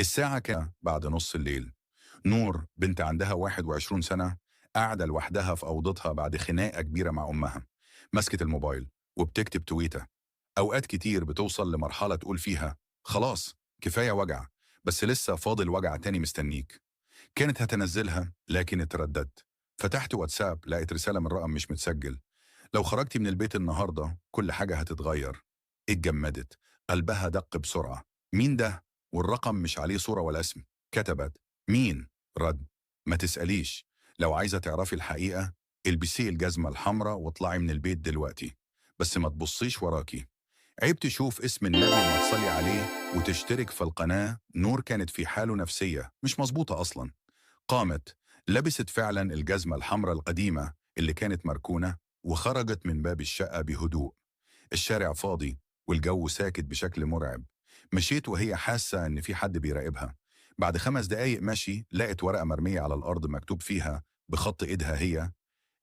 الساعة كانت بعد نص الليل. نور بنت عندها 21 سنة، قاعدة لوحدها في أوضتها بعد خناقة كبيرة مع أمها. مسكت الموبايل وبتكتب تويتة. أوقات كتير بتوصل لمرحلة تقول فيها خلاص كفاية وجع، بس لسه فاضل وجع تاني مستنيك. كانت هتنزلها لكن اترددت. فتحت واتساب، لقيت رسالة من رقم مش متسجل: لو خرجتي من البيت النهاردة كل حاجة هتتغير. اتجمدت، قلبها دق بسرعة. مين ده؟ والرقم مش عليه صورة ولا اسم. كتبت: مين؟ رد: ما تسأليش، لو عايزة تعرفي الحقيقة البسي الجزمة الحمراء واطلعي من البيت دلوقتي، بس ما تبصيش وراكي. عيب تشوف اسم النبي وما تصلي عليه وتشترك في القناة. نور كانت في حاله نفسية مش مظبوطة أصلا. قامت، لبست فعلا الجزمة الحمراء القديمة اللي كانت مركونة، وخرجت من باب الشقة بهدوء. الشارع فاضي والجو ساكت بشكل مرعب. مشيت وهي حاسة إن في حد بيراقبها. بعد 5 دقايق مشي لقت ورقة مرمية على الأرض مكتوب فيها بخط إيدها هي: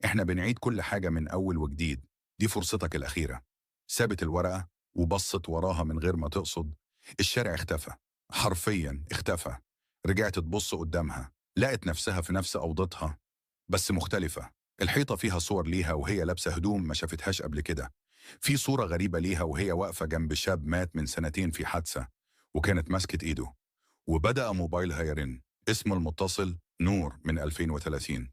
إحنا بنعيد كل حاجة من أول وجديد، دي فرصتك الأخيرة. سابت الورقة وبصت وراها من غير ما تقصد. الشارع اختفى، حرفيا اختفى. رجعت تبص قدامها، لقت نفسها في نفس أوضتها بس مختلفة. الحيطة فيها صور ليها وهي لابسة هدوم ما شافتهاش قبل كده. في صورة غريبة ليها وهي واقفة جنب شاب مات من سنتين في حادثة وكانت ماسكة إيده. وبدأ موبايلها يرن. اسم المتصل نور من 2030.